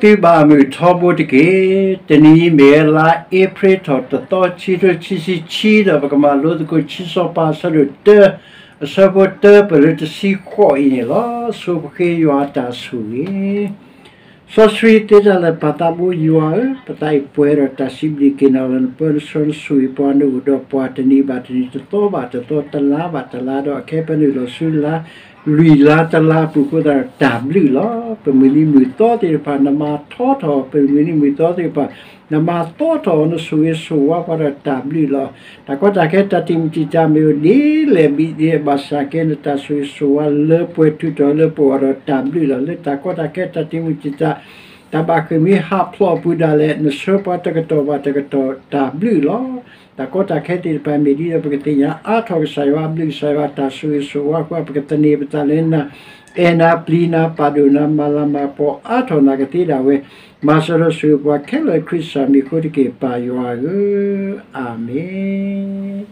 သုဘၣ်မုာ်ထီဘိတက့ၢ်. တနံၤအံၤမ့ၢ်ဝဲလါအ့ဖြ့ၣ်ထီၣ်တသီ ခံကထိခံဆံခံ ဒီးပကမၤလိသကိးခံစီၤပၤအဆၢဒိၣ်တၢ အဆၢဖိတၢ ပလၢတဆံဃိးအံၤန့ၣ်လီၤ. ဆိပဃ့ယွၤအတၢ်ဆိၣ်ဂ့ၤ စီဆှံသ့တၢ်လၢာ်ပၢ်သးဘိယွၤဧၢ, ပသးအံၤပှဲၤဒီးတၢ်စံးဘျုးက့ၤနၤလီၤ. နပၢနဆှၢနဆိၣ်ဂ့ၤပှၤ နအိၣ်ဒီးပှၤတနံၤဘၣ်တနံၤ တသီဘၣ်တသီ တလါဘၣ်တလါ ဒီးအခဲအံၤပနုာ်လီၤဆူလါ လွံၢ်လါတလါအပူၤအဃိသတးဒီးတၢ်ဘျုးလီၤ. ပမုၢ်နံၤမုၢ်သီသ့ၣ်တဖၣ် နမၤထီထီၣ် ပမုၢ်နံၤမုၢ်သီသ့ၣ်တဖၣ် နမၤသီထီၣ် နဆိၣ်ဂ့ၤဆိၣ်ဝါပှၤဒီးတၢ်ဘျုးလီၤ. တၢ်ကီတၢ်ခဲတၢ်တံာ်မုၢ်တံာ်တာ်မ့ၢ်အိၣ်ဒ်လဲၣ်ဘၣ်ဒ်လဲၣ်ဘၣ်ဆၣ်က့ နတၢ်ဆိၣ်ဂ့ၤဆိၣ်ဝါလၢပှဲၤထူးထီၣ်လၢပဂီၢ်ဒီးတၢ်ဘျုးလီၤ. လၢတၢ်ကီတၢ်ခဲတၢ်တံာ်မုၢ်တံာ်တာ် တၢ်ဘၣ်ဃ့ၢ်မှံဟးဖျိးအပူၤဒၣ်လဲာ် နဆှၢပှၤတကတီၢ်ဘၣ်တကတီၢ်တၢ်ဘျုးလီၤ. တၢ်ကီတၢ်ခဲသ့ၣ်တဖၣ်မ့ၢ်ဒ်ဒီး ပကသ့ၣ်ညါအါထီၣ်ကစၢ်ယွၤအဘျုး ကစၢ်ယွၤတၢ်ဆိၣ်ဂ့ၤဆိၣ်ဝါအဃိ ပကသန့ၤပသးလၢနၤ အဲၣ်နၤပျံၤနၤပာ်ဒိၣ်နၤ မၤလၤမၤကပီၤအါထီၣ်နၤကသ့ဒၣ်ဝဲ မၤစၢၤဒီးဆိၣ်ဂ့ၤပှၤခဲလၢာ် ခရံာ်ကစၢ်မံၤအဃိတက့ၢ် ပၢ်ယွၤဧၢ, အၤမ့ၣ်.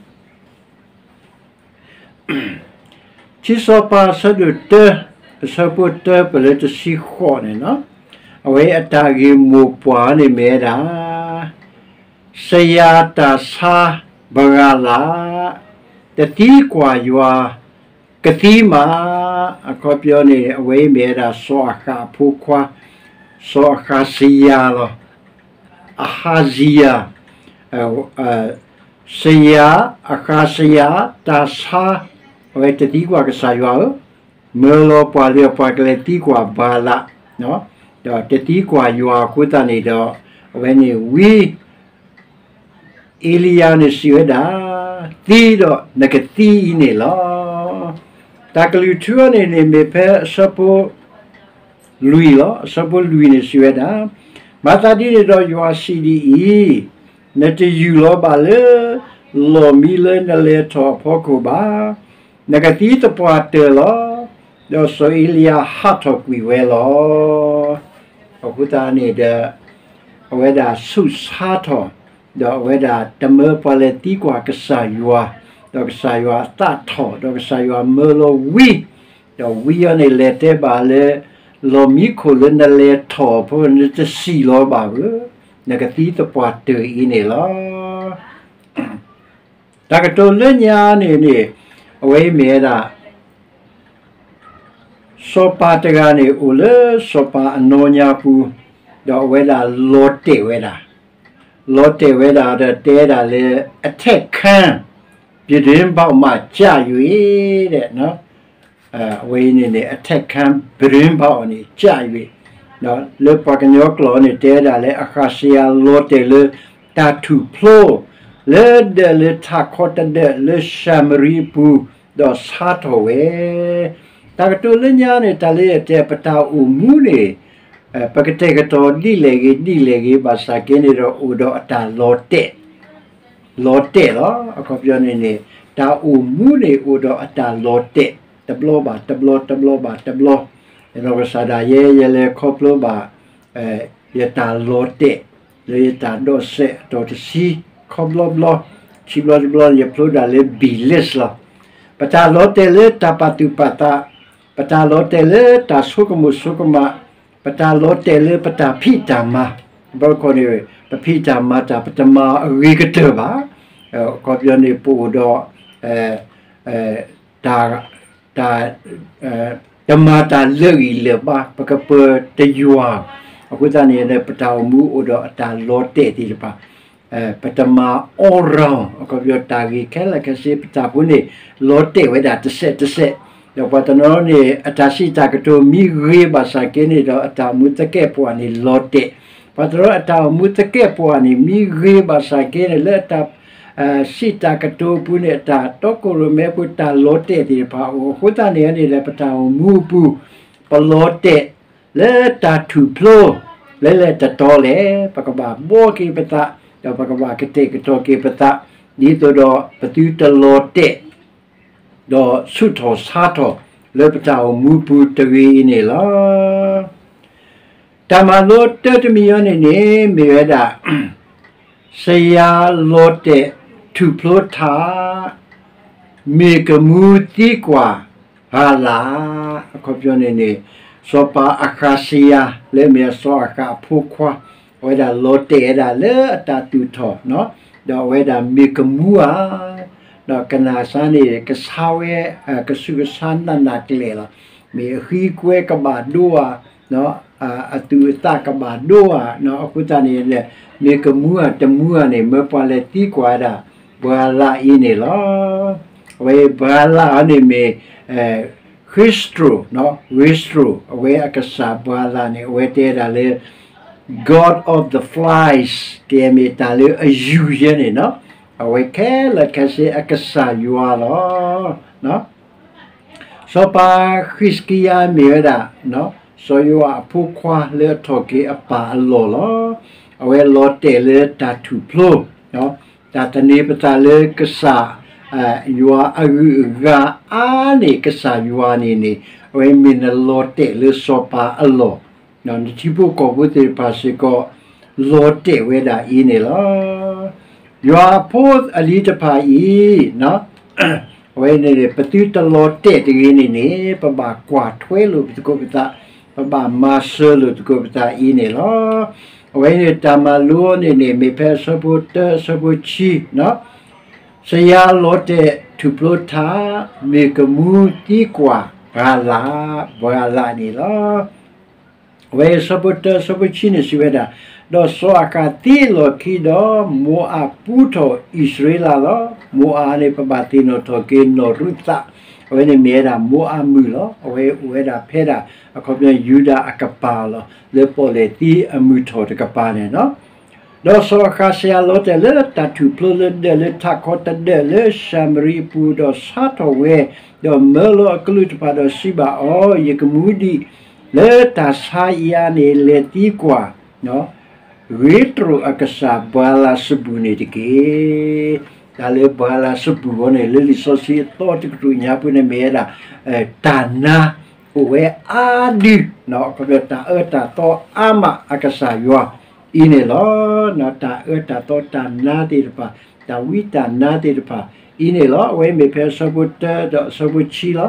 ခံစီၤပၤအဆၢဒိၣ်တၢ အဆၢဖိတၢ ပလၢတဆံဃိးန့ၣ်လီၤ. အဝဲအတၢ်ဂ့ၢ်မိၢ်ပှၢ်န့ၣ်မ့ၢ်ဝဲဒၣ် စယၤတၢ်ဆါဘဂၤလၢ် တသံကွၢ်ယွၤ ကသံမး, အခီပညီန့ၣ် အဝဲအံၤမ့ၢ်ဝဲဒၣ် စီၤအဃးအဖိခွါ, စီၤအဃးစယၤလီၤ. အဟါစယၤ, စယၤ, အဃးစယၤ, တၢ်ဆါ, အဝဲတသံကွၢ်ကစၢ်ယွၤဧၢ, မၢလီၤပှၤလၢပှၤကလဲၤသံကွၢ်ဘၤလး, ဒီးတသံကွၢ်ယွၤအဃိသတးန့ၣ်ဒီး အဝဲန့ၣ်ဝံ အ့လံယၤန့ၣ်စံးဝဲဒၣ်, သံဒီးနကသံအံၤန့ၣ်လီၤ. တၢ်ကလုၢ်ထူအံၤန့ၣ်န့ၣ် မ့ၢ်ဖဲအဆၢဖိလွံၢ်လီၤ. အဆၢဖိလွံၢ်န့ၣ်စံးဝဲဒၣ်, မၤသးဒ်န့ၣ်ဒီးယွၤစံးဒ်အံၤ, နတယူၢ်လီၤဘၣ်လၢ လီၢ်မံလၢနလဲၤထီၣ်အဖီခိၣ်ဘၣ်. နကသံသပှၢ်တၢၢ်လီၤ. ဒီးစီၤအ့လံယၤဟးထီၣ်ကွံာ်ဝဲလီၤ. အဃိသတးန့ၣ်ဒီး အဝဲဒၣ်ဆူးဆါထီၣ်, ဒီးအဝဲဒၣ်တမၢပှၤလဲၤသံကွၢ်ကစၢ်ယွၤ, ဒီးကစၢ်ယွၤအသးထီၣ်, ဒီးကစၢ်ယွၤမၢလီၤဝံ, ဒီးဝံအံၤန့ၣ်လဲၤတဲဘၣ်လၢ လီၢ်မံခိၣ်လၢနလဲၤထီၣ်အဖီခိၣ် နတစံၣ်လီၤဘၣ်ဧၢ, နကသံသပှၢ်တၢၢ်အံၤန့ၣ်လီၤ. တၢ်ကတိၤလၢညါန့ၣ်န့ၣ် အဝဲအံၤမ့ၢ်ဝဲဒၣ် စီၤပၤတဂၤန့ၣ် အိၣ်လၢစီၤပၤအနီၢ်ညါပူၤ, ဒီးအဝဲဒၣ်လီၤတဲာ်ဝဲဒၣ်, လီၤတဲာ်ဝဲဒၣ်ဒီးတဲဒၣ်လၢ အထက်ခန်း ပြတင်းပေါက်မှာ ကျ၍ အဝဲအံၤန့ၣ်န့ၣ် အထက်ခန်း ပြတင်းပေါက်န့ၣ် ကျ၍ လၢပှၤကညီကျိာ်န့ၣ် တဲဒၣ်လၢ အဃးစယၤလီၤတဲာ်လၢ တၢ်ထူၣ်ဖျိ လၢဒၢးလၢထးခီတဒၢးလၢၡၤမရံအပူၤ ဒီးဆါထီၣ်ဝဲ တၢ်ကတိၤလၢညါန့ၣ် တၢ်လၢယတဲပတၢ်အိၣ်မူန့ၣ် ပကတဲာ်ကတီၤဒ်လဲၣ်ဂ့ၤဒ်လဲၣ်ဂ့ၤ ဘၣ်ဆၣ်က့န့ၣ်ဒီးအိၣ်ဒီးအတၢ်လီၤတဲာ်, လီၤတဲာ်လီၤ. အခီပညီန့ၣ်န့ၣ် တၢ်အိၣ်မူန့ၣ်အိၣ်ဒီးအတၢ်လီၤတဲာ် တဘျီဘၣ်တဘျီ တဘျီဘၣ်တဘျီ, ယနီၢ်ကစၢ်ဒၣ်ယဲ ယလဲၤခီဖျိဘၣ် ယတၢ်လီၤတဲာ် လၢယတၢ်ဒိးစဲးအတီၤတဆံ ခီဘျီဘျီ, ခံဘျီတဘျီ ယဖျိဒၣ်လၢ B list လီၤ. ပတၢ်လီၤတဲာ်လၢတၢ်ပာ်သူၣ်ပာ်သး, ပတၢ်လီၤတဲာ်လၢတၢ်ဆိကမိၣ်ဆိကမး, ပတၢ်လီၤတဲာ်လၢပတၢ်ဖံးတၢ်မၤ, ဘၣ်ခီန့ၣ် ပဖံးတၢ်မၤတၢ် ပတမၤအဂ့ၤကတၢၢ်ဘၣ်. အခီပညီန့ၣ် ပအိၣ်ဒီး တၢ် တၢ် တမၤတၢ်လၢာ်ဂံၢ်လၢာ်ဘါ ပကပၢၤတယွၤ, အဃိသတးန့ၣ် ပတၢ်အိၣ်မူအိၣ်ဒီးအတၢ်လီၤတဲာ်သ့ၣ်တဖၣ်, ပတမၤ all round အခီပညီတၢ်ဂ့ၢ်ခဲလၢာ်ခဲဆ့ ပတၢ်ဖိန့ၣ် လီၤတဲာ်ဝဲဒၣ်တစဲးတစဲး, ဒီးပှၤတနီၤန့ၣ် အတၢ်စံးတၢ်ကတိၤမ့ၢ်ဂ့ၤဘၣ်ဆၣ်က့န့ၣ်ဒီး အတၢ်အိၣ်မူသကဲာ်ပဝးန့ၣ်လီၤတဲာ်, ပှၤတနီၤအတၢ်အိၣ်မူသကဲာ်ပဝးန့ၣ် မ့ၢ်ဂ့ၤဘၣ်ဆၣ်က့န့ၣ် လၢအတၢ် စံးတၢ်ကတိၤအပူၤန့ၣ် အတၢ်တီခိၣ်ရိၣ်မဲအပူၤ တၢ်လီၤတဲာ်သ့ၣ်တဖၣ်အိၣ်, အဃိသတးန့ၣ်န့ၣ်ဒီး ပတၢ်အိၣ်မူအပူၤ ပလီၤတဲာ်လၢတၢ်ထူၣ်ဖျိ လၢလဲၣ်တတီၤလဲၣ် ပကဘၣ်ဘှီက့ၤပသး ဒီးပကဘၣ်ကတဲာ်ကတီၤက့ၤပသး ဒ်သိးဒီးပသုတလီၤတဲာ် ဒီးဆူၣ်ထီၣ်ဆါထီၣ်လၢပတၢ်အိၣ်မူပူၤတဂ့ၤအံၤန့ၣ်လီၤ. တၢ်မၤလိတၢတမံၤအံၤန့ၣ်န့ၣ် မ့ၢ်ဝဲဒၣ် စယၤလီၤတဲာ်ထူၣ်ဖျိထး မ့ၢ်ကမူသံကွၢ်ဂၤလၢ်, အခီပညီန့ၣ်န့ၣ် စီၤပၤအဃးစယၤ လၢအမ့ၢ်အစီၤအဃးအဖိခွါ, အဝဲဒၣ်လီၤတဲာ်ဝဲဒၣ်လၢအတၢ်သူၣ်ထီၣ်, ဒီးအဝဲဒၣ်မ့ၢ်ကမူဧါ, ဒီးကနၣ်စါန့ၣ် ကဆါဝဲ, ကဆူးကဆါနးနးကလဲာ်လီၤ. မ့ၢ်အဃံကွဲကဘၣ်ဒိဧါ, အသူၣ်အသးကဘၣ်ဒိဧါ, အဃိသတးန့ၣ် မ့ၢ်ကမူဧါတမူဧါန့ၣ် မၢပှၤလဲၤသံကွၢ်ဝဲဒၣ် ဘၤလးအံၤန့ၣ်လီၤ. အဝဲဘၤလးအံၤန့ၣ်မ့ၢ် ဂ့ၤစတြိၤ, ဂ့ၤစတြိၤ, အဝဲအကစၢ်ဘၤလးန့ၣ် အဝဲတဲဒၣ်လၢ God of the flies ကဲမ့ၢ်တၢ်လၢအယူၤယဲန့ၣ်လီၤ. အဝဲခဲလၢာ်ခဲဆ့အကစၢ်ယွၤလီၤ. စီၤပၤဃံးစကံယၤမ့ၢ်ဝဲဒၣ် စီၤယိၤအၤအဖိခွါလၢအထီၣ်က့ၤအပၢ်အလီၢ်လီၤ. အဝဲလီၤတဲာ်လၢတၢ်ထူၣ်ဖျိ, တၢ်သန့ၤပသးလၢကစၢ်ယွၤအဂုၤအဂၤအါန့ၢ်ကစၢ်ယွၤန့ၣ်န့ၣ် အဝဲမ့ၢ်နလီၤတဲာ်လၢစီၤပၤအလီၢ်, နထံဖိကီၢ်ဖိသ့ၣ်တဖၣ်စ့ၢ်ကီး လီၤတဲာ်ဝဲဒၣ်အံၤန့ၣ်လီၤ. ယွၤအဖိအလံၤတဖၣ်အံၤ အဝဲန့ၣ် ပသုတလီၤတဲာ်တဂ့ၤန့ၣ်န့ၣ် ပဘၣ်ကွၢ်ထွဲလိာ်ပသကိးပသး, ပဘၣ်မၤစၢၤလိာ်သကိးပသးအံၤန့ၣ်လီၤ. အဝဲန့ၣ်တၢ်မၤလိန့ၣ်န့ၣ် မ့ၢ်ဖဲအဆၢဖိတၢ အဆၢဖိဆံ, စယၤလီၤတဲာ်ထူၣ်ဖျိထး မ့ၢ်ကမူသံကွၢ်ပှၤလၢ်, ပှၤလၢ်န့ၣ်လီၤ. အဝဲအဆၢဖိတၢ အဆၢဖိဆံန့ၣ်စံးဝဲဒၣ်, ဒီးစီၤအဃးသံအလီၢ်ခံဒီး မိၤအၤပူထီၣ်အံၣ်စရ့လးလီၤ. မိၤအၤန့ၣ် ပဘၣ်သ့ၣ်နီၣ်ထီၣ်က့ၤနီၢ်ရူၤသး, အဝဲန့ၣ်မ့ၢ်ဝဲဒၣ်မိၤအၤမုၣ်လီၤ. အဝဲအိၣ်ဝဲဒၣ်ဖဲဒၣ် အခီပညီယူဒၤအကပၤလီၤ. လၢပီၣ်လဲၣ်သံအမုၢ်ထီၣ်တကပၤန့ၣ်လီၤ. ဒီးစီၤအဃးစယၤလီၤတဲာ်လၢတၢ်ထူၣ်ဖျိလၢဒၢးလၢထးခီတဒၢးလၢၡၤမရံအပူၤ, ဒီးဆါထီၣ်ဝဲ, ဒီးမၢလီၤအကလူးတဖၣ်ဒီးစံးဘၣ်အီၤ, ယကမူဒံးလၢတၢ်ဆါအံၤအါန့ၣ် လဲၤသံကွၢ် ဂ့ၤတရိးအကစၢ်ဘၤလးစဘူၣ်န့ၣ်တက့ၢ်. တၢ်လၢဘၤလးစဘူၣ်အဂီၢ်န့ၣ် လၢလံာ်စီဆှံအသီတကတြူၢ်ညါပူၤန့ၣ်မ့ၢ်ဝဲဒၣ် တၢ်နါအိၣ်ဝဲအါဒု, တၢ်အၢတၢ်သီအါမးအကစၢ်ယွၤအံၤန့ၣ်လီၤ. တၢ်အၢတၢ်သီတၢ်နါသ့ၣ်တဖၣ်, တၢ်ဝံတၢ်နါသ့ၣ်တဖၣ်အံၤန့ၣ်လီၤ. အဝဲမ့ၢ်ဖဲအဆၢဖိတၢဒီးအဆၢဖိဆံလီၤ.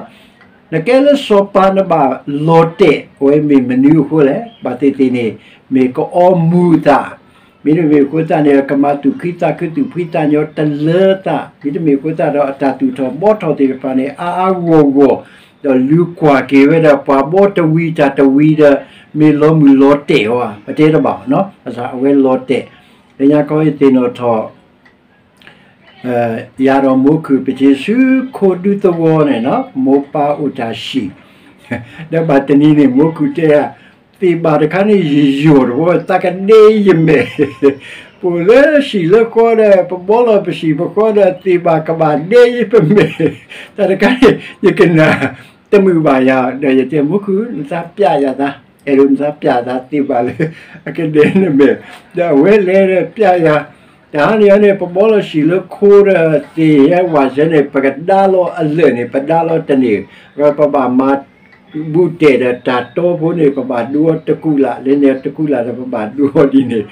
နကဲလၢစီၤပၤနဘၣ်လီၤတဲာ် အဝဲမ့ၢ်မနုၤအဃိလဲၣ်. ဘၣ်သ့ၣ်သ့ၣ်န့ၣ် မ့ၢ်ကအီမူၤအသး, မ့တမ့ၢ်အဃိသတးန့ၣ် ကမၤသူၣ်ခုသးခု သူၣ်ဖှံသးညီတလၢသး, မ့တမ့ၢ်အဃိသတးဒီး အတၢ်သူၣ်ထီၣ်ဘှီထီၣ်သ့ၣ်တဖၣ်န့ၣ် အါအါဂီၢ်ဂီၢ်, ဒီးလူၤကွၢ်က့ၤဝဲဒၣ်ပှၤဘှီတဝံၤတၢ်တဝံၤဒီး မ့ၢ်လီၤမုၢ်လီၤတဲာ်အီၤဧါ, ပတဲတဘၣ်ဘၣ်နီၤ. ဘၣ်ဆၣ်အဝဲလီၤတဲာ်, လၢညါခီယသ့ၣ်နီၣ်ထီၣ် ယၤဒီးမိၢ်ခုၣ် ပထံၣ်ဆူခိဒူသဝီန့ၣ်နီၤ မိၢ်ပၢ်အိၣ်တၢ်ဟံၣ်, ဒီးဘၣ်တနံၤန့ၣ် မိၢ်ခုၣ်တဲ, သ့ၣ်ဘၣ်တခါန့ၣ် ယယီၢ်တဝီ သးကဒ့ယမဲာ်, ပအိၣ်လၢဟံၣ်လၢဃီဒီး ပဘှီလီၤပဟံၣ်ပဃီဒီး သ့ၣ်ဘၣ်ကဘၣ်ဒ့ယပမဲာ်, တၢ်တခါန့ၣ် ယကနၣ်တမုာ်ဘၣ်ယၤ, ဒီးယတဲ မိၢ်ခုၣ် နသးပျဲယၤသး, အဲၣ်ဒိးနသးပျဲယၤသး သ့ၣ်ဘၣ်လၢအကဒ့နမဲာ်, ဒီးအဝဲလဲၤဒီးပျဲယၤ တၢ်ဟါန့ၣ်အီၤန့ၣ် ပဘှီလီၤဟံၣ်လၢခိဒီး သ့ၣ်ဟဲဝးစဲန့ၣ် ပကဒါလီၤအလၢာ်န့ၣ် ပဒါလီၤတန့ၢ်, ပဘၣ်မၤဘူၣ်တဲာ်ဒီးတၢ်တီဖိန့ၣ် ပဘၣ်ဒိအီၤတကူာ်လၢ်, လၢန့ၣ်တကူာ်လၢ်ဒီး ပဘၣ်ဒိအီၤဒ်န့ၣ်,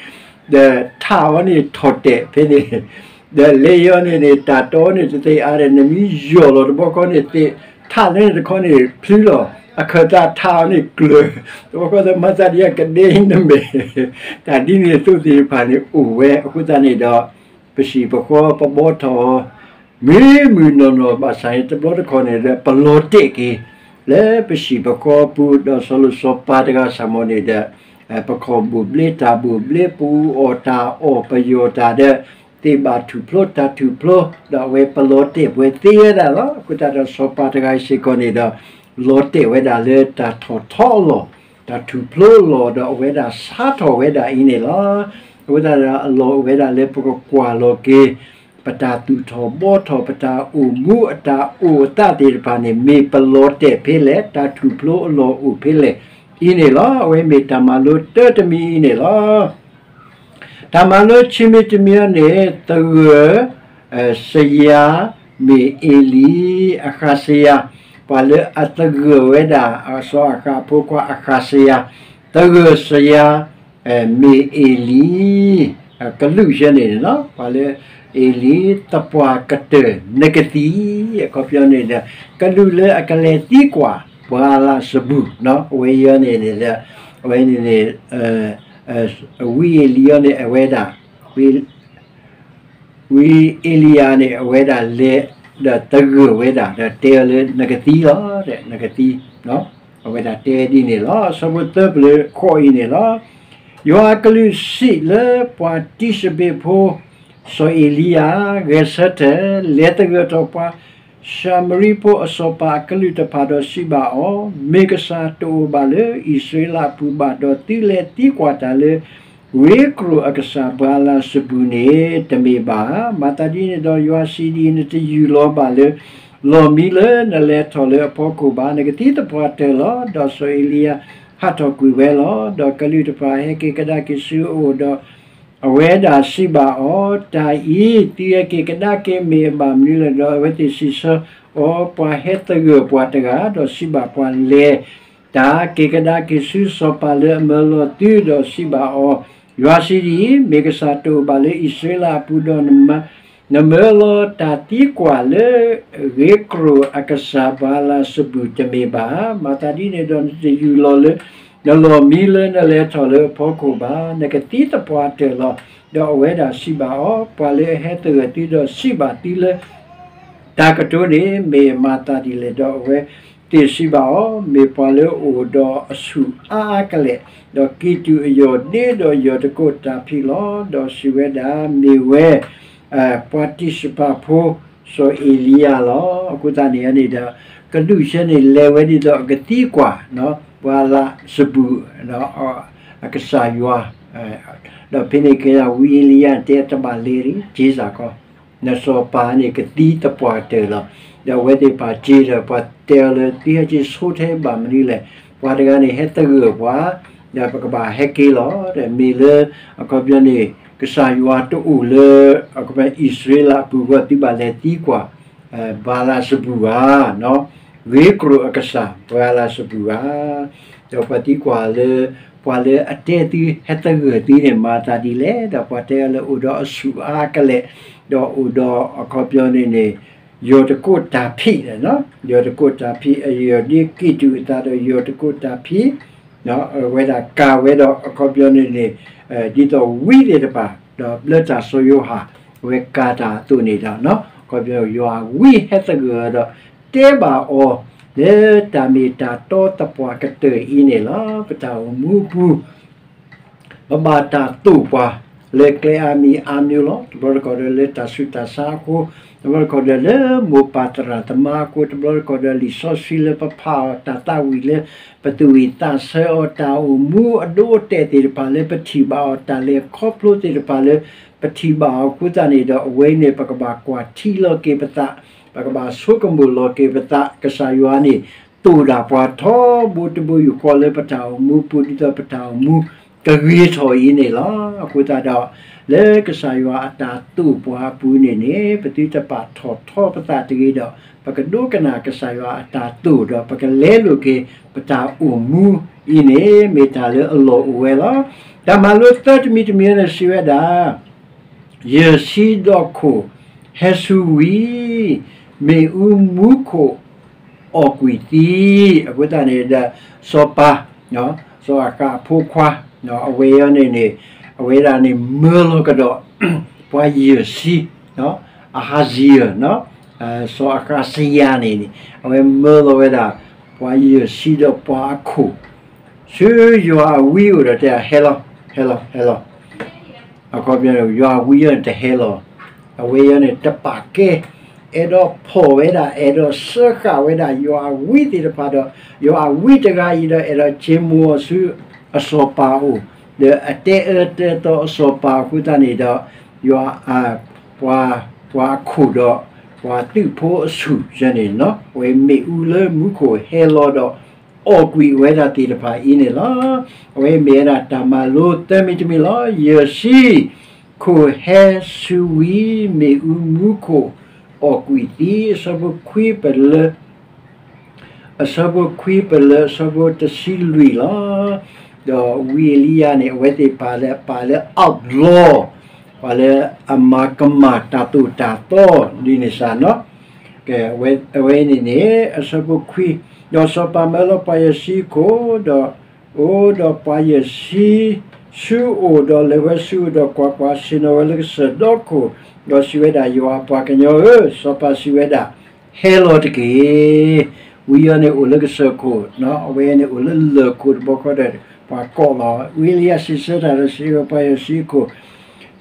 ဒီးထးအီၤန့ၣ်ထီၣ်တဲာ်ဖဲန့ၣ်, ဒီးလဲၤအီၤန့ၣ်န့ၣ် တၢ်တီန့ၣ်တသ့အါဒီး နမ့ၢ်ယီၢ်လီၤတဘျီဃီန့ၣ် သ့ၣ်ထးလၢန့ၣ်တခီန့ၣ် ဖျုလီၤ, အခၢၣ်သးထးအီၤန့ၣ်ကျၢၤ, တဘျီဃီသးမၤသးဒ်အကဒ့နမဲာ်, တၢ်ဒ်န့ၣ်အသိးသ့ၣ်တဖၣ်န့ၣ်အိၣ်ဝဲအဃိသတးန့ၣ်ဒီး ပဟံၣ်ပဃီပဘှီထီၣ်အီၤ မ့ၢ်မုၢ်နီၢ်နီၢ်ဘၣ်ဆၣ်န့ၣ် တဘျီတခီၣ်န့ၣ်ဒီး ပလီၤတဲာ်က့ၤ လၢပဟံၣ်ပဃီပူၤ ဒီးစီၤလိၤစီၤပၤတဂၤဆၣ်မီၤန့ၣ်ဒီး ပခီၣ်ဘိၣ်ဘျ့တၢ်ဘိၣ်ဘျ့ ပအူအီၣ်တၢ်အီၣ် ပယီၢ်တၢ်ဒီး သ့ၣ်ဘၣ်ထူၣ်ဖျိတၢ်ထူၣ်ဖျိ, ဒီးအဝဲပလီၤတဲာ်ပှဲၤသ့ဝဲဒၣ်လီၤ. အဃိသတးဒီးစီၤပၤတဂၤအံၤစ့ၢ်ကီးန့ၣ်ဒီး လီၤတဲာ်ဝဲဒၣ်လၢတၢ်ထီၣ်ထီအလီၢ်, တၢ်ထူၣ်ဖျိအလီၢ် ဒီးအဝဲဒၣ်ဆါထီၣ်ဝဲဒၣ်အံၤန့ၣ်လီၤ. အဃိသတးဒီးအလီၢ်အိၣ်ဝဲဒၣ်လၢပကကွၢ်လီၤက့ၤ ပတၢ်သူၣ်ထီၣ်ဘှီထီၣ် ပတၢ်အိၣ်မူအတၢ်အိၣ်အသးသ့ၣ်တဖၣ်န့ၣ် မ့ၢ်ပလီၤတဲာ်ဖဲလဲၣ်, တၢ်ထူၣ်ဖျိအလီၢ်အိၣ်ဖဲလဲၣ်အံၤန့ၣ်လီၤ. အဝဲမ့ၢ်တၢ်မၤလိတၢတမံၤအံၤန့ၣ်လီၤ. တၢ်မၤလိဆံးမံၤတမံၤအံၤန့ၣ် သဂၢၢ် စယၤ မ့ၢ်အ့လံၤ အဃးစယၤ, ပှၤလၢအသဂၢၢ်ဝဲဒၣ် စီၤအဃးအဖိခွါအဃးစယၤ, သဂၢၢ်စယၤ မ့ၢ်အ့လံၤ, ကလူးယဲန့ၣ်လီၤ. ပှၤလၢအ့လံၤ သပှၢ်ကတၢၢ်နကသံ, အခီပညီန့ၣ်ဒီး ကလူးလၢအကလဲၤသံကွၢ် ပှၤလၢစဘူၣ်, အဝဲအံၤန့ၣ်န့ၣ်ဒီး အဝဲန့ၣ်န့ၣ် ဝံအ့လံယၤန့ၣ် အဝဲဒၣ် ဝံအ့လံယၤန့ၣ် အဝဲဒၣ်လဲၤ ဒီးသဂၢၢ်ဝဲဒၣ် ဒီးတဲအီၤလၢနကသံလီၤ, နကသံ, အဝဲဒၣ်တဲဒ်န့ၣ်လီၤ. ဆၢဖိသၢပလၢဃိးအံၤန့ၣ်လီၤ. ယွၤအကလူးစံးလၢပှၤတံၡဘ့းဖိ စီၤအ့လံယၤ, ဂဲၤဆၢထၢၣ်, လဲၤသဂၢၢ်ထီၣ်ပှၤၡၤမရံဖိအစီၤပၤအကလုာ်တဖၣ် ဒီးစံးဘၣ်အီၤ, မ့ၢ်ကစၢ်တအိၣ်ဘၣ်လၢအံၣ်စရ့လးအပူၤဘၣ်, ဒီးသုလဲၤသံကွၢ်တၢ်လၢ ဝ့ကျိာ်အကစၢ်ဘၤလးစဘူၣ်န့ၣ် တမ့ၢ်ဘၣ်ဧါ. မၤသးဒ်န့ၣ်ဒီး ယွၤစံးဒ်အံၤ, နတယူၢ်လီၤဘၣ်လၢ လီၢ်မံလၢနလဲၤထီၣ်လၢအဖီခိၣ်ဘၣ်, နကသံသပှၢ်တၢၢ်လီၤ. ဒီးစီၤအ့လံယၤဟးထီၣ်ကွံာ်ဝဲလီၤ. ဒီးကလူးတဖၣ်ဟဲက့ၤကဒါက့ၤဆူအအိၣ်ဒီး အဝဲဒၣ်စံးဘၣ်အီၤ, တၢ်အံၤ သုဟဲက့ၤကဒါက့ၤမ့ၢ်အဘၣ်မနုၤလဲၣ်. ဒီးအဝဲသ့ၣ်စံးဆၢအီၤ, ပှၤဟဲသဂၢၢ်ပှၤတဂၤ, ဒီးစံးဘၣ်ပှၤလဲၤတၢ်က့ၤကဒါက့ၤဆူစီၤပၤလၢအမၢလီၤသု, ဒီးစံးဘၣ်အီၤ, ယွၤစံးဒ်အံၤ, မ့ၢ်ကစၢ်တအိၣ်ဘၣ်လၢအံၣ်စရ့လးအပူၤဒီး နမၢလီၤတၢ်သံကွၢ်လၢ ဂ့ၤကြိၣ်အကစၢ်ဘၤလးစဘူၣ်တမ့ၢ်ဘၣ်ဧါ. မၤသးဒ်န့ၣ်ဒီး နတယူၢ်လီၤလၢ နလီၢ်မံလၢနလဲၤထီၣ်လၢအဖီခိၣ်ဘၣ်, နကသံသပှၢ်တၢၢ်လီၤ. ဒီးအဝဲဒၣ်စံးဘၣ်အီၤ, ပှၤလၢအဟဲသဂၢၢ်သုဒီးစံးဘၣ်သုလၢ တၢ်ကတိၤန့ၣ် မ့ၢ်မၤသးဒ်လဲၣ်. ဒီးအဝဲသ့ၣ်စံးဘၣ်အီၤ, မ့ၢ်ပှၤလၢအအိၣ်ဒီးအဆူၣ်အါအါကလဲာ်, ဒီးကံၢ်တူာ်အယီၢ်ဒ့ဒီးယီၢ်တကိးတၢ်ဖံးလီၤ. ဒီးစံးဝဲဒၣ်, မ့ၢ်ဝဲ ပှၤတံၡဘ့းဖိ စီၤအ့လံယၤလီၤ. အဃိသတးန့ၣ်န့ၣ်ဒီး ကဒုးဆၢန့ၣ် လဲၤဝဲဒ်သိးအကသံကွၢ် ပှၤလၢစဘူၣ် အကစၢ်ယွၤ, ဒီးဖဲန့ၣ်ကဲဒၣ်ဝံအ့လံယၤတဲတဘၣ်လဲၤဒံး က့စၢ်ကီ နစီၤပၤန့ၣ်ကသံသပှၢ်တၢၢ်လီၤ. ဒီးအဝဲသ့ၣ်တဖၣ်က့ၤဒီး ပှၤတဲအီၤလၢ သုဟဲက့ၤဆိထဲဘၣ်မနုၤလဲၣ်. ပှၤတဂၤန့ၣ်ဟဲသဂၢၢ်ပှၤ, ဒီးပကဘၣ်ဟဲက့ၤလီၤ. ဒီးမ့ၢ်လၢ အခီပညီန့ၣ် ကစၢ်ယွၤတအိၣ်လၢ အခီပညီအံၣ်စရ့လးအပူၤအဂီၢ် သုဘၣ်လဲၤသံကွၢ် ဘၤလးစဘူၣ်ဧါ, ဂ့ၤကြိၣ်အကစၢ် ဘၤလးစဘူၣ်ဧါ. ဒီးပှၤသံကွၢ်လၢ ပှၤလၢအတဲသုဟဲသဂၢၢ်သုန့ၣ် မၤသးဒ်လဲၣ်. ဒီးပှၤတဲအီၤလၢအိၣ်ဒီးအဆူၣ်အါကလဲာ်, ဒီးအိၣ်ဒီးအခီပညီန့ၣ်န့ၣ် ယီၢ်တကိးတၢ်ဖံး, ယီၢ်တကိးတၢ်ဖံး အယီၢ်ဒ့ကံၢ်တူာ်အသးဒီးယီၢ်တကိးတၢ်ဖံး, အဝဲဒၣ်ကၤဝဲဒီးအခီပညီန့ၣ်န့ၣ် ဒ်သိးဝံသ့ၣ်တဖၣ် ဒီးဘျၢတၢ်စီၤယိၤဟၣ် အဝဲကၤတၢ်အသိးန့ၣ်ဒီး အခီပညီ ယွၤအဝံဟဲသဂၢၢ်ဒီး တဲဘၣ်အီၤ လၢတၢ်မ့ၢ်တၢ်တီသပှၢ်ကတၢၢ်အံၤန့ၣ်လီၤ. ပတၢ်အိၣ်မူအပူၤ ပဘၣ်တၢ်သိၣ်ပှၤ လၢကျဲအါမံၤအါမျိုးလီၤ. တဘျီတခီၣ်ဒီးလၢတၢ်ဆူးတၢ်ဆါအဃိ, တဘျီတခီၣ်ဒီးလၢမိၢ်ပၢ်သရၣ်သမါအဃိ, တဘျီတခီၣ်ဒီးလံာ်စီဆှံလၢပဖးအီၤ, တၢ်သးဝံၣ်လၢပသူၣ်ဝံၣ်သးဆၢအီၤ, တၢ်အိၣ်မူအဒိအတဲာ်သ့ၣ်တဖၣ်လၢပထံၣ်ဘၣ်အီၤ, တၢ်လဲၤခီဖျိသ့ၣ်တဖၣ်လၢပထံၣ်ဘၣ်အီၤအဃိသတးန့ၣ်ဒီး အဝဲအံၤန့ၣ် ပကဘၣ်ကွၢ်ထံလီၤက့ၤပသး, ပကဘၣ်ဆိကမိၣ်လီၤက့ၤပသး, ကစၢ်ယွၤန့ၣ် သိၣ်ဒၣ်ပှၤထီဘိတဘိယူၢ်ဃီလၢပတၢ်အိၣ်မူပူၤ ဒ်သိးပတၢ်အိၣ်မူကဂ့ၤထီၣ်အံၤန့ၣ်လီၤ. အဃိသတးဒီး လၢကစၢ်ယွၤအတၢ်သိၣ်ပှၤအပူၤန့ၣ်န့ၣ် ပသုတပာ်ထီၣ်ထီပသးတဂ့ၤဒီး ပကဒိကနၣ်ကစၢ်ယွၤအတၢ်သိၣ်ဒီး ပကလဲလိာ်က့ၤပတၢ်အိၣ်မူအံၤန့ၣ် မ့ၢ်တၢ်လၢအလီၢ်အိၣ်ဝဲလီၤ. တၢ်မၤလိသၢတမံၤတမံၤန့ၣ်စံးဝဲဒၣ် ယၢၢ်ဆံဒီးခိၣ်ဟဲဆူဝံၤ, မ့ၣ်အူမူခိၣ်အီၣ်ကွံာ်သံ, အဃိသတးန့ၣ်ဒီး စီၤပၤ, စီၤအၤဃးအဖိခွါ, အဝဲအံၤန့ၣ်န့ၣ် အဝဲဒၣ်န့ၣ်မၢလီၤကဒီး ပှၤယၢၢ်ဆံ, အဟးစံယၢၢ်, စီၤအဃးစယၤန့ၣ်န့ၣ် အဝဲမၢလီၤဝဲဒၣ် ပှၤယၢၢ်ဆံဒီးပှၤအခိၣ် ဆူယွၤအဝံအိၣ်ဒီးတဲ ဟဲလီၤ, ဟဲလီၤ, ဟဲလီၤ. အခီပညီန့ၣ် ယွၤအဝံအံၤန့ၣ်တဟဲလီၤ, အဝဲအံၤန့ၣ် တပာ်ကဲ, အဲၣ်ဒိးဖီၣ်ဝဲဒၣ်, အဲၣ်ဒိးစၢဃာ်ဝဲဒၣ် ယွၤအဝံသ့ၣ်တဖၣ်ဒီး ယွၤအဝံတဂၤအံၤဒီး အဲၣ်ဒိးက့ၤမိၢ်အီၤဆူအစီၤပၤအအိၣ်, ဒီးအတဲအၢတဲသီအစီၤပၤအဃိသတးန့ၣ်ဒီး ယွၤ ပှၤ, ပှၤအခိၣ်ဒီး ပှၤသုးဖိအဆူၣ်န့ၣ် အဝဲမ့ၣ်အူလၢမူခိၣ်ဟဲလီၤဒီး အီၣ်ကွံာ်ဝဲဒၣ်သ့ၣ်တဖၣ်အံၤန့ၣ်လီၤ. အဝဲမ့ၢ်ဝဲဒၣ်တၢ်မၤလိသၢမံၤတမံၤလီၤ. ယၢၢ်ဆံ, ခိၣ်ဟဲဆူဝံၤ မ့ၣ်အူမူခိၣ်အီၣ်ကွံာ်သံ, အဆၢဖိခွံပလၢ အဆၢဖိခွံပလၢ အဆၢဖိတဆံလွံၢ်လီၤ. ဒီးဝံအ့လံယၤန့ၣ် အဝဲသ့ၣ်ပာ်လၢ ပာ်လၢ outlaw, ပှၤလၢအမၤကမၣ်တၢ်သိၣ်တၢ်သီဒ်န့ၣ်စ့ၢ်နီၤ. ကဲ, အဝဲအံၤန့ၣ်န့ၣ် အဆၢဖိခွံ, ဒီးစီၤပၤမၢလီၤပှၤယဲၢ်ဆံခိၣ်, ဒီးအိၣ်ဒီးပှၤယဲၢ်ဆံဆူအအိၣ်, ဒီးလဲၤဝဲဆူအအိၣ်, ဒီးကွၢ်ကွၢ်, ဆ့ၣ်နီၤဝဲလၢကစၢၢ်ဒီခိၣ်, ဒီးစံးဝဲဒၣ်, ယွၤအပှၤကညီဧၢ, စီၤပၤစံးဝဲဒၣ်, ဟဲလီၤတက့ၢ်. ဝံအီၤန့ၣ်အိၣ်လၢကစၢၢ်ခိၣ်, အဝဲန့ၣ်အိၣ်လၢလၢၢ်ခိၣ်တဘျီဃီဒီး ပှၤကိးလီၤ. ဝံအလံယၤစံးဆၢတၢ်ဒီးစံးဆၢပှၤယဲၢ်ဆံခိၣ်,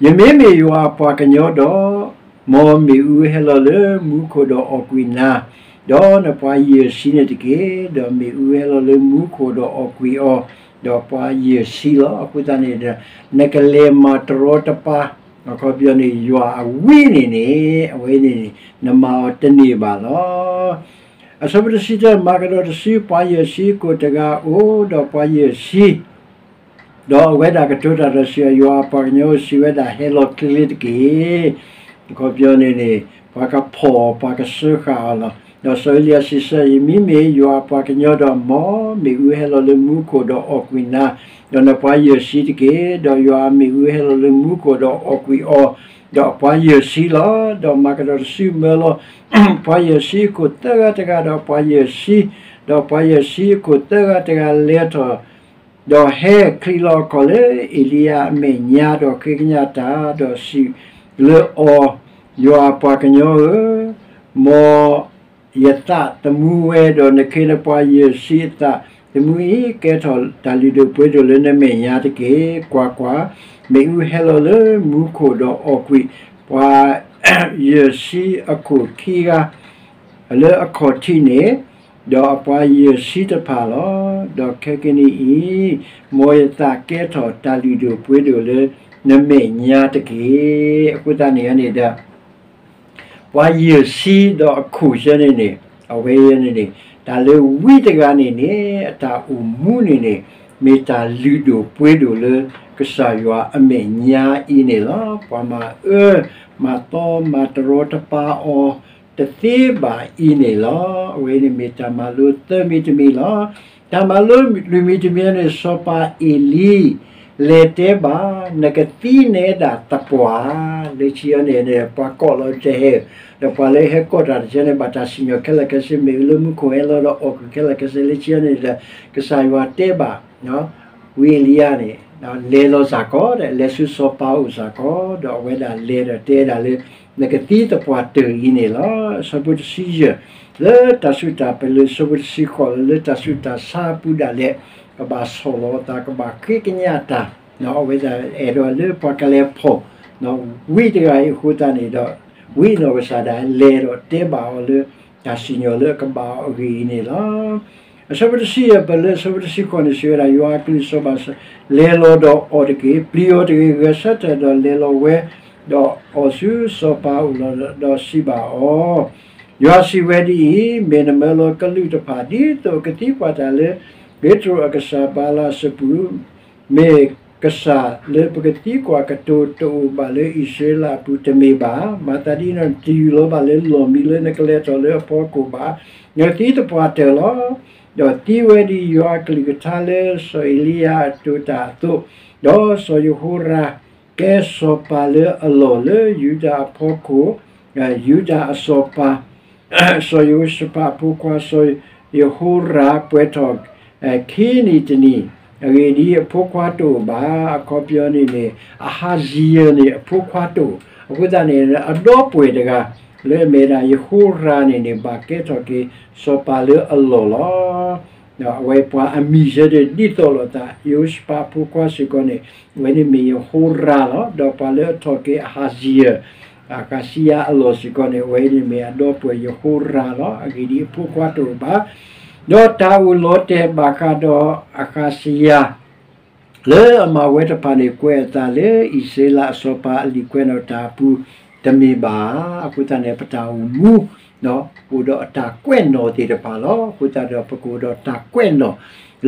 ယမ့မ့ၢ်ယွၤအပှၤကညီဒီး, မ်မ့ၣ်အူဟဲလီၤလၢမူခိၣ်ဒီးအီၣ်ကွံာ်နၤ, ဒီးနပှၤယဲၢ်ဆံန့ၣ်တက့ၢ်. ဒီးမ့ၣ်အူဟဲလီၤလၢမူခိၣ်ဒီးအီၣ်ကွံာ်အီၤ, ဒီးပှၤယဲၢ်ဆံလီၤ. အဃိသတးန့ၣ်ဒီး နကလဲၤမၤတရီတပါ, အခီပညီန့ၣ် ယွၤအဝံန့ၣ်န့ၣ် အဝဲန့ၣ်န့ၣ် နမၤအီၤတန့ၢ်ဘၣ်လီၤ. အဆၢဖိတဆံတၢ, မၤကဒီးတစု ပှၤယဲၢ်ဆံကိးတဂၤအိၣ်ဒီးပှၤယဲၢ်ဆံ ဒီးအဝဲဒၣ်ကတိၤတၢ်ဒီးစံး, ယွၤအပှၤကညီဧၢ, စံးဝဲဒၣ်, ဟဲလီၤချ့ချ့တက့ၢ်. အခီပညီန့ၣ်န့ၣ် ပှၤကဖီၣ်အီၤ, ပှၤကစၢဃာ်အီၤလီၤ. ဒီးစီၤအ့လံယၤစံးဆၢ, ယမ့မ့ၢ်ယွၤအပှၤကညီဒီး, မ်မ့ၣ်အူဟဲလီၤလၢမူခိၣ်ဒီးအီၣ်ကွံာ်နၤ, ဒီးနပှၤယဲၢ်ဆံတက့ၢ်. ဒီးယွၤအမ့ၣ်အူဟဲလီၤလၢမူခိၣ်ဒီးအီၣ်ကွံာ်အီၤ, ဒီးအပှၤယဲၢ်ဆံလီၤ. ဒီးမၤကဒီးတစုမၢလီၤ ပှၤယဲၢ်ဆံအခိၣ်သၢဂၤတဂၤဒီးပှၤယဲၢ်ဆံ, ဒီးပှၤယဲၢ်ဆံအခိၣ်သၢဂၤတဂၤလဲၤထီၣ်, ဒီးဟဲချံးလီၤအခီၣ်လၢအ့လံယၤအမဲာ်ညါ, ဒီးဃ့ကညးတၢ်, ဒီးစံးလၢအီၤ, ယွၤအပှၤကညီဧၢ, မ်ယသးသမူဝဲ, ဒီးနခ့နပှၤယဲၢ်ဆံအသးသမူအံၤ ကဲထီၣ်တၢ်လုၢ်ဒိၣ်ပှ့ၤဒိၣ်လၢနမဲာ်ညါတက့ၢ်. ကွၢ်ကွၢ်, မ့ၣ်အူဟဲလီၤလၢမူခိၣ်ဒီးအီၣ်ကွံာ်ပှၤယဲၢ်ဆံအခိၣ်ခံဂၤ လၢအခီၣ်ထံးန့ၣ်, ဒီးအပှၤယဲၢ်ဆံတဖၣ်လီၤ. ဒီးခဲကနံၣ်အံၤ, မ်ယသးကဲထီၣ်တၢ်လုၢ်ဒိၣ်ပှ့ၤဒိၣ်လၢနမဲာ်ညါတက့ၢ်. အဃိသတးန့ၣ်န့ၣ်ဒီး ပှၤယဲၢ်ဆံဒီးအခိၣ်ဆၢန့ၣ်န့ၣ်, အဝဲန့ၣ်န့ၣ်, တၢ်လၢဝံတဂၤန့ၣ်န့ၣ် အတၢ်အိၣ်မူန့ၣ်န့ၣ် မ့ၢ်တၢ်လုၢ်ဒိၣ်ပှ့ၤဒိၣ်လၢကစၢ်ယွၤအမဲာ်ညါအံၤန့ၣ်လီၤ. ပှၤမၤအၢ, မၤသီ, မၤတရီတပါအီၤတသ့ဘၣ်အံၤန့ၣ်လီၤ. အဝဲန့ၣ်မ့ၢ်တၢ်မၤလိသၢမံၤတမံၤလီၤ. တၢ်မၤလိလွံၢ်မံၤတမံၤန့ၣ် စီၤပၤအ့လံ လဲၤတဲဘၣ်, နကသံနဲဒၣ်သပှၢ်, လၢခံအံၤန့ၣ် ပှၤကိးလီၤတဟဲ, ဒီးပှၤလၢဟဲကိးတၢ်တကဲန့ၣ် ဘၣ်တၢ်စံၣ်ညီၣ်ခဲလၢာ်ခဲဆ့, မ့ၢ်လၢမူခိၣ်ဟဲလီၤဒီးအီၣ်ကွံာ်ခဲလၢာ်ခဲဆ့, လၢခံအံၤန့ၣ်ဒီး ကစၢ်ယွၤတဲဘၣ် ဝံအ့လံယၤန့ၣ် လဲၤလီၤစ့ၢ်ကီးဒီး လဲၤဆူစီၤပၤအိၣ်စ့ၢ်ကီး, ဒီးအဝဲဒၣ်လဲၤဒီးတဲဒၣ်လၢ နကသံသပှၢ်တၢၢ်အံၤန့ၣ်လီၤ. အဆၢဖိတဆံယဲၢ်, လၢတၢ်စူၢ်တၢ်ပလၢၤ အဆၢဖိတဆံဃိးလၢ လၢတၢ်ဆူးတၢ်ဆါအပူၤဒၣ်လဲာ် ကဘၣ်ဆီၣ်လီၤအသး ကဘၣ်ဃ့ကညးတၢ်, အဝဲဒၣ်အဲၣ်ဒိးလၢပှၤကလဲၤဖီၣ် ဝံတဂၤအံၤအဃိသတးန့ၣ်ဒီး ဝံအနီၢ်ကစၢ်ဒၣ်လဲၤဒီးတဲဘၣ်အီၤလၢ တၢ်စံၣ်ညီၣ်လၢအကဘၣ်အီၤအဂ့ၢ်အံၤန့ၣ်လီၤ. အဆၢဖိတဆံယဲၢ် ပလၢအဆၢဖိတဆံဃိးန့ၣ် စံးဝဲဒၣ်, ယွၤအကလုၢ်စီၤပၤ လဲၤလီၤဒီးအီၤတက့ၢ်, ပျံၤအီၤတဂ့ၤ, ဂဲၤဆၢထၢၣ်ဒီးလဲၤလီၤဝဲ, ဒီးအီၤဆူစီၤပၤအအိၣ်လီၤ, ဒီးစံးဘၣ်အီၤ, ယွၤစံးဝဲဒ်အံၤ, မ့ၢ်နမၢလီၤကလူးတဖၣ် ဒ်သိးကသံပှၢ်တၢ်လၢ ပ့းတရူးအကစၢ်ဘၤလစပူး, မ့ၢ်ကစၢ်လၢပကသံကွၢ်ကတိၤတအိၣ်ဘၣ်လၢအံၣ်စရ့လးအပူၤတမ့ၢ်ဘၣ်. မၤသးဒ်န့ၣ် တယူၢ်လီၤဘၣ်လၢလီၢ်မံလၢနကလဲၤထီၣ်လၢအဖီခိၣ်ဘၣ်. နကသံသပှၢ်တၢၢ်လီၤ. ဒီးသံဝဲဒ်ယွၤအကလုၢ်ကထါလၢစီၤအ့လံယၤအတိာ်တၢ်အသိး, ဒီးစီၤယဟိရၣ်ကဲစီၤပၤလၢအလီၢ်လၢယူဒၤအဖီခိၣ်, ယူဒၤအစီၤပၤ စီၤယဟိၤၡဖးအဖိခွါ စီၤယဟိရၣ် ပှဲၤထီၣ် ခံနံၣ်တနံၣ်, အဂ့ၢ်ဒ်အံၤ, အဖိခွါတအိၣ်ဘၣ်. အခီပညီန့ၣ်န့ၣ် အဟးစံယၢၢ်န့ၣ် အဖိခွါတအိၣ်, အဃိသတးန့ၣ် အဒီပုၢ်ဝဲၢ်တဂၤ လၢအမ့ၢ်ဒၣ်ယဟိရၣ်န့ၣ်န့ၣ် ဘၣ်ကဲထီၣ်က့ၤစီၤပၤလၢအလီၢ်လီၤ. အဝဲပှၤအမံၤဆၢဒီးဒ်သိးလိာ်သး ယဟိၤၡဖးအဖိခွါစ့ၢ်ကီးန့ၣ် အဝဲန့ၣ်မ့ၢ်ယဟိရၣ်လီၤ. ဒီးပှၤလၢအထီၣ်က့ၤအဟးစံယၢၢ် အဃးစံယၤအလီၢ်စ့ၢ်ကီးန့ၣ် အဝဲန့ၣ်မ့ၢ်အဒီပုၢ်ဝဲၢ်ယဟိရၣ်လီၤ. အဂ့ၢ်ဒ်အံၤ, အဖိခွါတအိၣ်ဘၣ်. ဒီးတၢ်အိၣ်လီၤတဲာ်ဘၣ်ဃးဒီးအဃးစံယၤ လၢအမၤဝဲတဖၣ်န့ၣ် ကွဲးအသးလၢအံၣ်စရ့လးအစီၤပၤအလံာ်ကွဲးနီၣ်တၢ်အပူၤတမ့ၢ်ဘၣ်. အဃိသတးန့ၣ် ပတၢ်အိၣ်မူ အိၣ်ဒီးအတၢ်ကွဲးနီၣ်သ့ၣ်တဖၣ်လီၤ. အဃိသတးဒီး ပကအိၣ်ဒီးတၢ်ကွဲးနီၣ်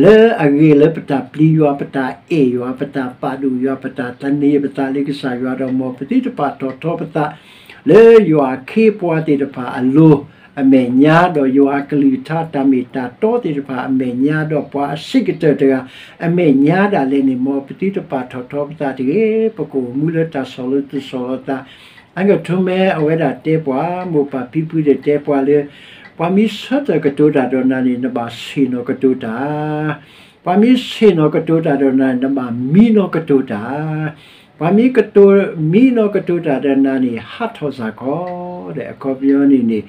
လၢအဂ့ၤလၢပတၢ်ပျံၤယွၤ, ပတၢ်အဲၣ်ယွၤ, ပတၢ်ပာ်ဒိၣ်ယွၤ, ပတၢ်သန့ၤပသးလၢကစၢ်ယွၤဒီး မ်ပသုတဖၣ်ထီၣ်ထီပသး လၢယွၤအခ့အပှၤသ့ၣ်တဖၣ်အလိၤ အမဲာ်ညါ, ဒီးယွၤအကလုၢ်ကထါတၢ်မ့ၢ်တၢ်တီသ့ၣ်တဖၣ်အမဲာ်ညါ, ဒီးပှၤအဆံးကတၢၢ်တဂၤအမဲာ်ညါဒၣ်လဲာ်န့ၣ် မ်ပသုတဖၣ်ထီၣ်ထီပသးတဂ့ၤ. ပကအိၣ်မူလၢတၢ်ဆီၣ်လီၤသူၣ်ဆီၣ်လီၤသး အါဂၤထိမဲအဝဲဒၣ်တဲပှၤ, မိၢ်ပၢ်ဖံဖုဒီးတဲပှၤလၢ ပှၤမ့ၢ်ဆၢထၢၣ်ကတိၤတၢ်ဒီးနၤန့ၣ် နဘၣ်ဆ့ၣ်နီၤကတိၤတၢ်, ပှၤမ့ၢ်ဆ့ၣ်နီၤကတိၤတၢ်ဒီးနၤန့ၣ် နဘၣ်မံနီၤကတိၤတၢ်, ပှၤမ့ၢ်ကတိၤမံနီၤကတိၤတၢ်ဒီးနၤန့ၣ် ဟးထီၣ်စ့ၢ်ကီး, ဒီးအခီပညီန့ၣ်န့ၣ်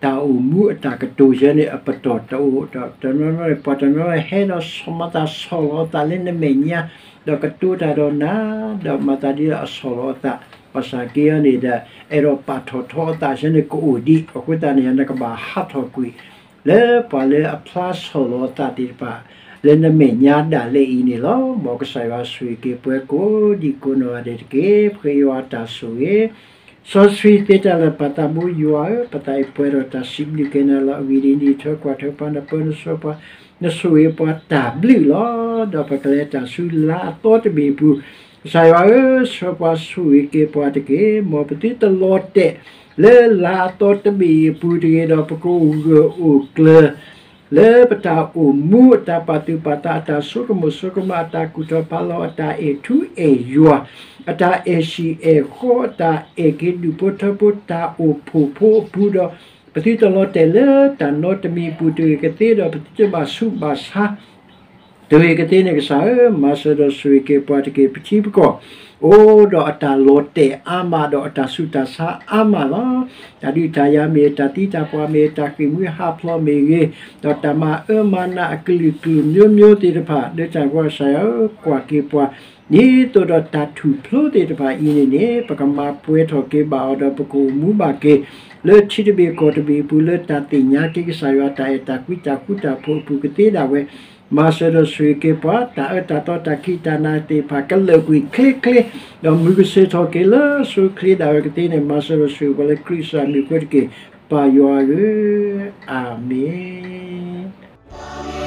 တၢ်အိၣ်မူအတၢ်ကတိၤယဲန့ၣ် အပတီၢ်တအိၣ်, ဒီးတနီၤနီၤ ပှၤတနီၤနီၤဟဲဒီးဆီၣ်မၤသးဆီၣ်လီၤအသးလၢနမဲာ်ညါ, ဒီးကတိၤတၢ်ဒီးနၤ, ဒီးမၤသးဒ်အဆီၣ်လီၤအသး, ဘၣ်ဆၣ်က့အီၤန့ၣ်ဒီး အဲၣ်ဒိးပာ်ထီၣ်ထီအသးယဲန့ၣ်ကအိၣ်ဒံး, အဃိသတးန့ၣ် နကဘၣ်ဟးထီၣ်ကွံာ် လၢပှၤလၢအဖျါဆီၣ်လီၤအသးသ့ၣ်တဖၣ် လၢနမဲာ်ညါဒၣ်လဲာ်အံၤန့ၣ်လီၤ. မ်ကစၢ်ယွၤဆိၣ်ဂ့ၤက့ၤပှၤကိးဒံကိးနီၢ်ဂၤဒဲးတက့ၢ်. ပဃ့ယွၤအတၢ်ဆိၣ်ဂ့ၤ စီဆှံသ့တၢ်လၢာ်ပၢ်သးဘိယွၤဧၢ, ပသးအံၤပှဲၤဒီးတၢ်စံးဘျုးက့ၤနၤလီၤ. အဂ့ၢ်ဒ်အံၤ နထၢကွၢ်ထွဲပှၤ နပၢနဆှၢပှၤ နဆိၣ်ဂ့ၤပှၤတၢ်ဘျုးလီၤ. ဒီးပကလဲၤတၢ်ဆူလါအသီတဘ့ၣ်အပူၤ, ကစၢ်ယွၤဧၢ, ဆှၢပှၤဆိၣ်ဂ့ၤက့ၤပှၤတက့ၢ်. မ်ပသုတလီၤတဲာ်လၢလါအသီတဘ့ၣ်အံၤအပူၤတဂ့ၤ, ဒီးပကအိၣ်ဂၢၢ်အိၣ်ကျၢၤ လၢပတၢ်အိၣ်မူအတၢ်ပာ်သူၣ်ပာ်သး အတၢ်ဆိကမိၣ်ဆိကမး အတၢ်ကူၣ်ထီၣ်ဖးလီၤ အတၢ်အဲၣ်ထူအဲၣ်ယွၤ အတၢ်အဲၣ်ဟံၣ်အဲၣ်ဃီ အတၢ်အဲၣ်က့ၤဒူၣ်ဖိထၢဖိ တၢ်အိၣ်ဖှိၣ်ဖိအပူၤဒီး ပသုတလီၤတဲာ်လၢတၢ်နီတမံၤအပူၤတဂ့ၤကသ့, ဒီးပသုတဘၣ်ဆူးဘၣ်ဆါ တဂ့ၤကသ့န့ၣ် ကစၢ်ဧၢ, မၤစၢၤဒီးဆိၣ်ဂ့ၤက့ၤပှၤတက့ၢ်. ပထံပကီၢ် အိၣ်ဒီးအတၢ်လီၤတဲာ်အါမးဒီးအတၢ်ဆူးတၢ်ဆါအါမးလီၤ. တၢ်ဒုးတၢ်ယၤမ့ၢ်ဂ့ၤ, တၢ်သံတၢ်ပှၢ်မ့ၢ်ဂ့ၤ, တၢ်ဃ့ၢ်မှံဟးဖျိးမ့ၢ်ဂ့ၤ, ဒီးတၢ်မၤအၢမၤနးအကလုာ်ကလုာ်မျိုးမျိုးသ့ၣ်တဖၣ် လၢတၢ်ကစၢ်ယွၤဧၢ, ကွၢ်က့ၤပှၤ ဒ်သိးဒီးတၢ်ထူၣ်ဖျိသ့ၣ်တဖၣ်အံၤန့ၣ်န့ၣ် ပကမၤပှဲၤထီၣ်က့ၤဘၣ်အီၤဒီး ပကအိၣ်မူဘၣ်က့ၤ လၢထံတဘ့ၣ်ကီၢ်တဘ့ၣ်အပူၤ လၢတၢ်သ့ၣ်ညါက့ၤကစၢ်ယွၤတၢ်အဲၣ်တၢ်ကွံတၢ်ဃူတၢ်ဖိးအပူၤကသ့ဒၣ်ဝဲ, မၤစၢၤဒီးဆိၣ်ဂ့ၤက့ၤပှၤ တၢ်အၢတၢ်သီတၢ်ခံးတၢ်နၤသ့ၣ်တဖၣ် ကလၢာ်ကွံာ်ချ့ချ့, ဒီးမုၢ်ကဆ့ၣ်ထီၣ်က့ၤလၢဆိချ့ဒၣ်ဝဲကသ့န့ၣ် မၤစၢၤဒီးဆိၣ်ဂ့ၤပှၤလၢခရံာ်ကစၢ်မံၤအဃိတက့ၢ်. ပၢ်ယွၤဧၢ, အၤမ့ၣ်.